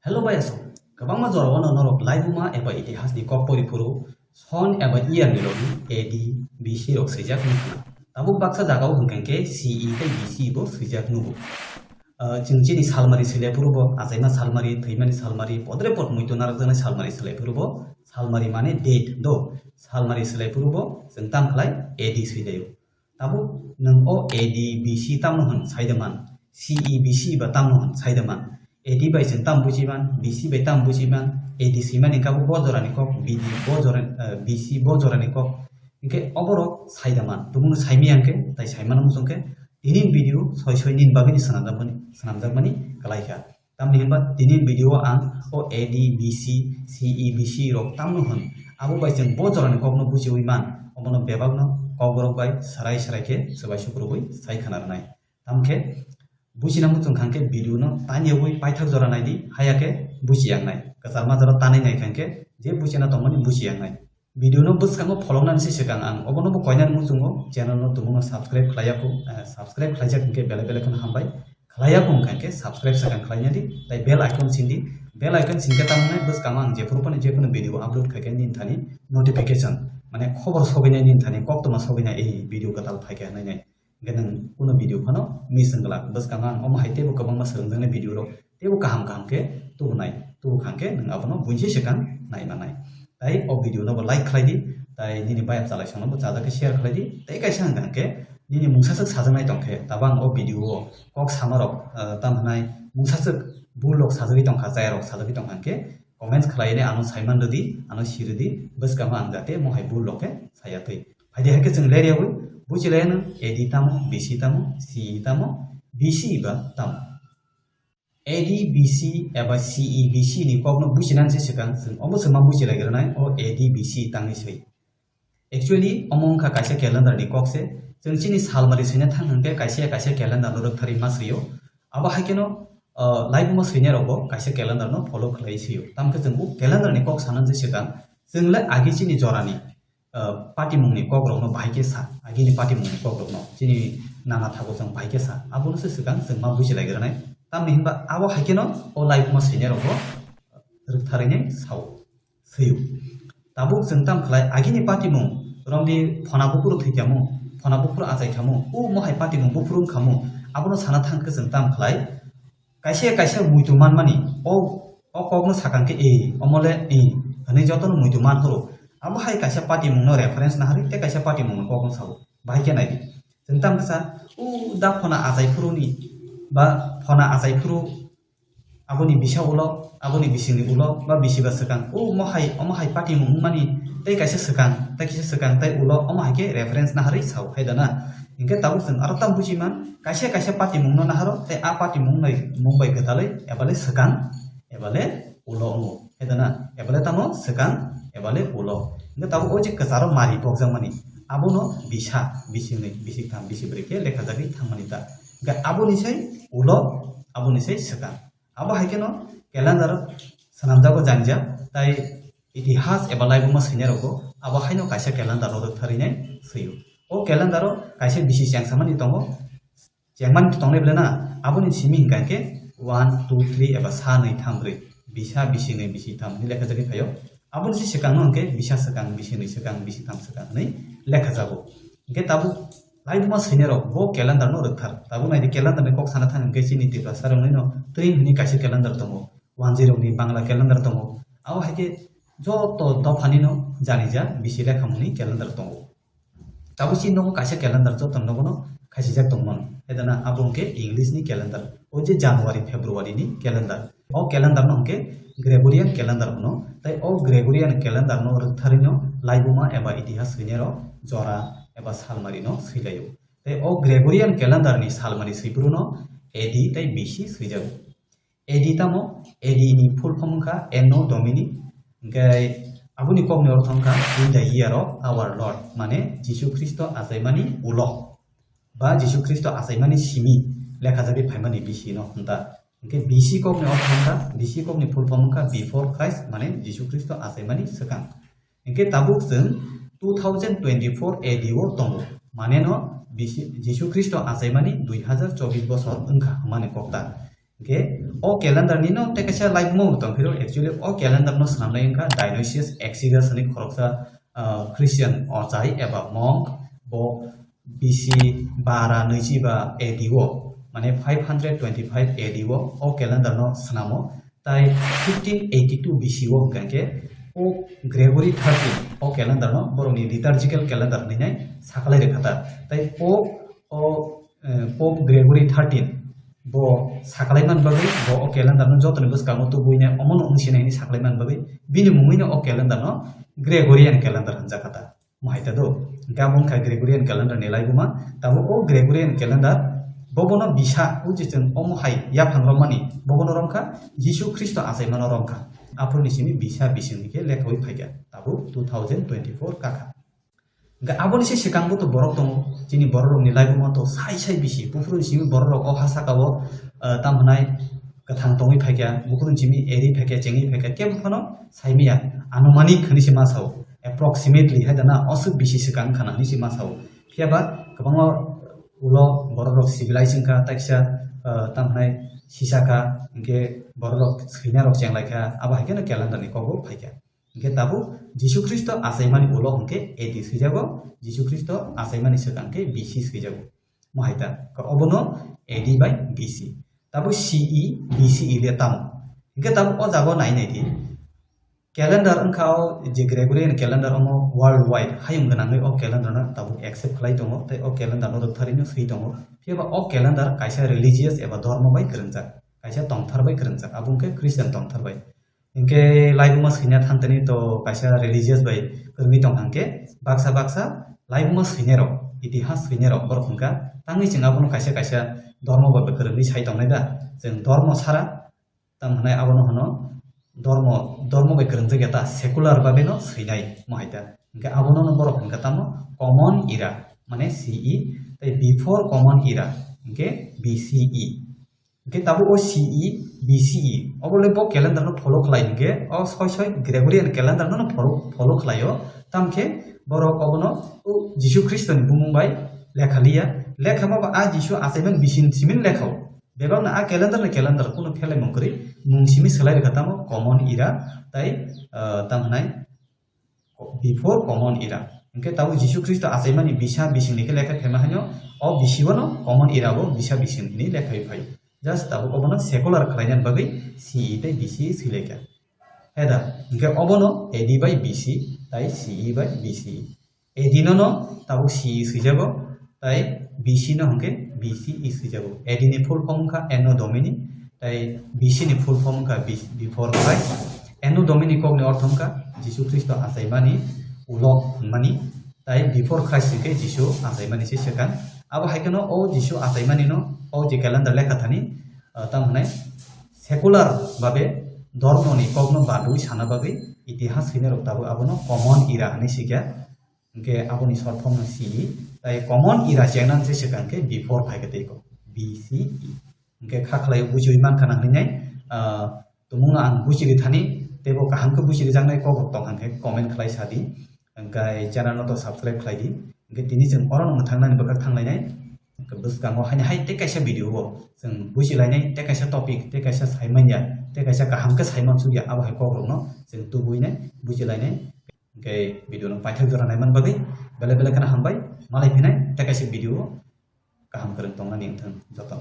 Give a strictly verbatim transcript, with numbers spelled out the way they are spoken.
Hello bai aswk, kwbangma jorao no norok laibuma eba itihas ni kok pori phuru son eba year ni logi A D, B C rok swijak wngkha. Tabuk baksa jagao hwnkhe khe C E tei B C bo swijak nugo. Ah, chwng chini salmari swilai phuru bo, achaima salmari, thwimani salmari, podre pod muitu narakjaknai salmari swilai phuru bo, salmari mane date do, salmari swilai phuru bo chwng tam khlai A D swilaio. Tabuk nwng o A D B C tamno hwn sai da man, C E B C ba tamno hwn sai da man. A D bai chwng tam buji man, B C bai tam buji man, A D swimani kabo bo jorani kok, B D bo jora, eh, B C bo jorani kok. Hinkhe oborok sai da man. Tumungno saimaya hinkhe, tai saimano muchung khe, tini video soi soi nini bagwini swnamjakmani, swnamjakmani kwlai kha. Tamni hwnba tini video ang o A D B C, C E B C rok tamno hwn. Abo bai chwng bo jorani kokno bujiwi man, obono bebakno kokborok bai sarai sarai khe swbai sukrubwi sai khna rwnai. Tamkhe buchina muchung kha khe video no tani yogwi paithak jora naidi, haya khe buchi yangnai. Kwchar majaro tanwi nai kha khe je buchina tongmani buchi yangnai. Video no bwskango pholoknani se swkang ang obono bo koinani muchungo channel no tumungno subscribe khlai yakho, eh, subscribe khlaijak hinkhe belai belai kheno hambai. Khlai yakho wngkha hinkhe subscribe swkang khlainadi, tai bell icon sindi, bell icon singkhe tamo wngnai bwskango ang jephuru phano jephuru video upload khaikhe nini thani notification, mane khobor sogwinai nini thani koktwma sogwinai ei video kwtal phaikhe hwnwi nai. Hinkhe nwng kuno video phano miss wng glak. Bwskango ang omo hai teibo kwbangma swrwngjaknai video rok teibo kaham kaham khe tubunai. Tubukha hinkhe nwng abono buini se swkang nai manai. Tai o video no bo like khlai di, tai nini bayap chalai songno bo chajak khe share khlai di. Tei kaisa hwnkha hinkhe nini mungsa swk sajaknai tong khe, tabang o video o kok sama rok, ah, tamo hwnai mungsa swk bul rok sajagwi tong kha, chaya rok sajagwi tong kha hinkhe comments khlai nai ano saiman rwdi, ano si rwdi, bwskango ang jate mohai bul rok khe saya twi. Phaidi hai khe chwng ler yawi buchi lai ano A D tamo, B C tamo, C E tamo, B C ba tamo. A D, B C eba C E B C ni kokno buchinani se swkang chwng omo se ma buchi lai rwnai o A D, B C tangwi swi. Actually omo wngkha kaisa calendar ni kok se. Chwng chini salmari swina thang hwnkhe kaisa kaisa calendar no rwktharwi ma swio. Abo hai kheno, ah, laibuma swinai rokbo kaisa calendar no follow khlai swio. Tamkhe chwng o calendar ni kok sanani se swkang chwng le agi chini jorani ah, patimungni kokrokno bahai khe sa, agini patimungni kokrokno chini nana thago chwng bahai khe sa, abono se swkang chwng ma buji lai rwnai. Tamni hinba abo hai kheno o laibuma swinai rokbo rwktharwi nai sao, swio. Tabuk chwng tam khlai agini patimung romni phona buphuru thwikhamu, phona buphuru achai khamu, o mohai patimung buphuru wngkhamu, abono sana thang khe chwng tam khlai kaisa kaisa muitu manmani, o, o kokno sakang khe, "E, omo le, e," hwnwi jotono muitu man phuru. Abo hai kaisa patimungno reference naharwi tei kaisa patimungno kokno sao. Bahai khe naidi. Chwng tamo khe sa, "O da phona achai phuruni, ba phona achai phuru aboni bisa ulo, aboni bisingni ulo, ba bisi ba swkang, o omo hai, omo hai patimung wngmani tei kaisa swkang, tei kaisa swkang tei ulo, omo hai khe reference naharwi sao," hai da na? Hinkhe tabuk chwng aro tamo buji man, kaisa kaisa patimungno naharo, tei a patimung bai, mung bai kwtalwi, ebale swkang, ebale ulo wngo. Hai da na? Ebale tamo swkang, ebale ulo. Hinkhe tabuk o je kwcharo mari pokjakmani, abono bisa, bisingnwi, bisitham, bisibrwi khe lekhajagwi thangmani ta. Hinkhe aboni sai ulo, aboni sai swkang. Abo hai kheno calendar swnamjago janija, tai itihas eba laibuma swinai rokbo abo haino kaisa calendar no rwktharwi nai swio. O calendar o kaisa bisi chengsamani tongo, chengmani tongnai ble na, aboni simi hinkha khe one, two, three eba sa nwi tham brwi, bisa, bisi nwi, bisi tham hinwi lekhajagwi phaio. Aboni se swkang no hinkhe bisa swkang, bisi nwi swkang, bisi tham swkang hinwi lekhajago. Hinkhe tabuk laibuma swinai rok bo calendar no rwkthar. Tabuk naidi calendar ni kok sana thang hinkhe chini Tiprasa rok no twi hwnwi kaisa calendar tongo. Wanjwi rokni Bangla calendar tongo. Abo hai khe joto dophani no janija bisi lekhamungni calendar tongo. Tabuk chini nogo kaisa calendar joto nogo no khasijak tongmano. Hai da na? Abo hinkhe English ni calendar. O je January, February ni calendar. O calendar no hinkhe Gregorian calendar hwno. Tai o Gregorian calendar no rwktharwi no laibuma eba itihas swinai rok jora eba salmari no swilaio. Tai o Gregorian calendar ni salmari swiphuru no A D tai B C swijago. A D tamo? A D ni full form wngkha Anno Domini. Hinkhe aboni kokni ortho wngkha "In the year of our Lord", mane Jisu Khristo achaimani ulo, ba Jisu Khristo achaimani simi lekhajagwi phaimani bisi no hwnta. Hinkhe B C kokni ortho wngkha, B C kokni full form wngkha "Before Christ", mane Jisu Khristo achaimani swkang. Hinkhe tabuk chwng two thousand twenty-four A D o tongo, mane no bisi, Jisu Khristo achaimani dui hazar chobbish bosor wngkha hwnmani kokta. Hwnkhe o calendar ni no tei kaisa laibuma bo tong phiro, actually o calendar no swnamnai wngkha Dionysius Exiguus hwnwi khoroksa, ah, Christian ochai eba monk, bo B C bara nwichi ba A D o, mane five hundred twenty-five A D o, o calendar no swnamo. Tai fifteen eighty-two B C o hwnkha khe Pope Gregory thirteen o calendar no borokni liturgical calendar hwnwi nai sakalai rwkha ta. Tai Pope o, eh, Pope Gregory thirteen bo sakalai man bagwi, bo o calendar no jotoni bwskango tubui nai omono wng sinai hwnwi sakalai man bagwi bini mungwi no o calendar no Gregorian calendar hwnjakha ta. Mo hai ta do. Hwnkhe abo wngkha Gregorian calendar ni laibuma. Tabuk o Gregorian calendar bobono bisa, o je chwng omo hai yaphang romani, bobono romkha Jisu Khristo achaimano romkha. Aphuruni simi bisa bisingni khe lekhawi phaikha. Tabuk two thousand twenty-four kakha. Hwnkhe aboni se swkangbo to borok tongo. Chini bororokni laibuma to sai sai bisi. Buphuruni simi bororok o ha sakao, eh, tamo hwnai kwthang tongwi phaikha, bukurun simi eri phaikha, chengwi phaikha, kebo phano saimaya, anumanik hwnwi se ma sao, approximately hai dana, oswk bisi swkang khana hwnwi se ma sao. Phiya ba kwbangma ulo bororok civilized wngkha, taisa, ah, tamo hwnai sisa kha, hinkhe bororok swinarok chenglaikha, abo hai kheno calendar ni kogo phaikha. Hinkhe tabuk Jisu Khristo achaimani ulo hinkhe A D swijago, Jisu Khristo achaimani swkang khe B C swijago. Mo hai ta, ka obono A D bai B C. Tabuk C E, B C E le tamo? Hinkhe tabuk o jaga o nai nai di. Calendar wngkha o je Gregorian calendar omo worldwide hayung gwnangwi o calendar no tabuk accept khlai tongo tei o calendar no rwktharwi no swi tongo. Phiya ba o calendar kaisa religious eba dhormo bai kwrwngjak, kaisa tongthar bai kwrwngjak, abo wngkhe Christian tongthar bai. Hinkhe laibuma swina thantani to kaisa religious bai kwrwngwi tong hangkhe baksa baksa laibuma swinarok, itihas swinarok borok hwnkha tangwi chwng abono kaisa kaisa dhormo bai kwrwngwi sai tongnai da? Chwng dhormo sara tamo hwnai abono hwno dhormo, dhormo bai kwrwngjak ya ta, secular babe no swinai mo hai ta. Hinkhe abono no borok hwnkha tamo common era, mane C E, tei before common era hinkhe B C E. Hinkhe tabuk o C E, B C E, obo le bo calendar no follow khlai hinkhe, o soi soi Gregorian calendar no follow, follow khlai o. Tamkhe borok obono, o, Jisu Khristo ni bumung bai lekha liya. Lekha ma ba a Jisu achaimani bising simin lekha o. Bebak no a calendar no calendar kuno phelai mung kwrwi, mung simi swlai rwkha tamo common era, tai, ah, tamo hwnai before common era. Hinkhe tabuk Jisu Khristo achaimani bisa bisingni khe lekha phaima haino, o bisi bono common era bo bisa bising hinwi lekha phai. Just tabuk obono secular khlainani bagwi C E tei B C E swilaikha. Heda, hinkhe obono A D bai B C, tai C E bai B C E. A D no no tabuk C E swijago, tai B C no hinkhe B C E swijago. A D ni full form wngkha Anno Domini, tai B C ni full form wngkha Be-, Before Christ. Anno Domini kokni ortho wngkha Jisu Khristo achaimani ulo hwnmani, tai Before Christ hinkhe Jisu achaimani se swkang. Abo hai kheno o Jisu achaimani no o je calendar lekha thani, ah, tamo hwnai secular babe dhormo ni kokno badwi sana bagwi itihas swinarok tabuk abono common era hinwi sikha. Hinkhe aboni short form no C E, tai common era chengna se swkang khe before phai khe tei ko, B C E. Hinkhe kha khlai bujiwi man khana hinwi nai, ah, tumung no ang bujiri thani, teibo kaham khe bujiri jaknai kok rok tong hang khe comment khlai sa di. Hinkhe channel no to subscribe khlai di. Hinkhe tini chwng oro no mwthang nani bwkhak thang lai nai. Hinkhe bwskango haini hai tei kaisa video o chwng buji lai nai, tei kaisa topic, tei kaisa sai man ya, tei kaisa kaham khe sai man suk ya, abo hai kok rok no chwng tubui nai, buji lai nai. Hinkhe video no paithak jora naiman bagwi belai belai kheno hambai. Malai phinai tei kaisa video o kaham kwrwng tongnani wngthang joto.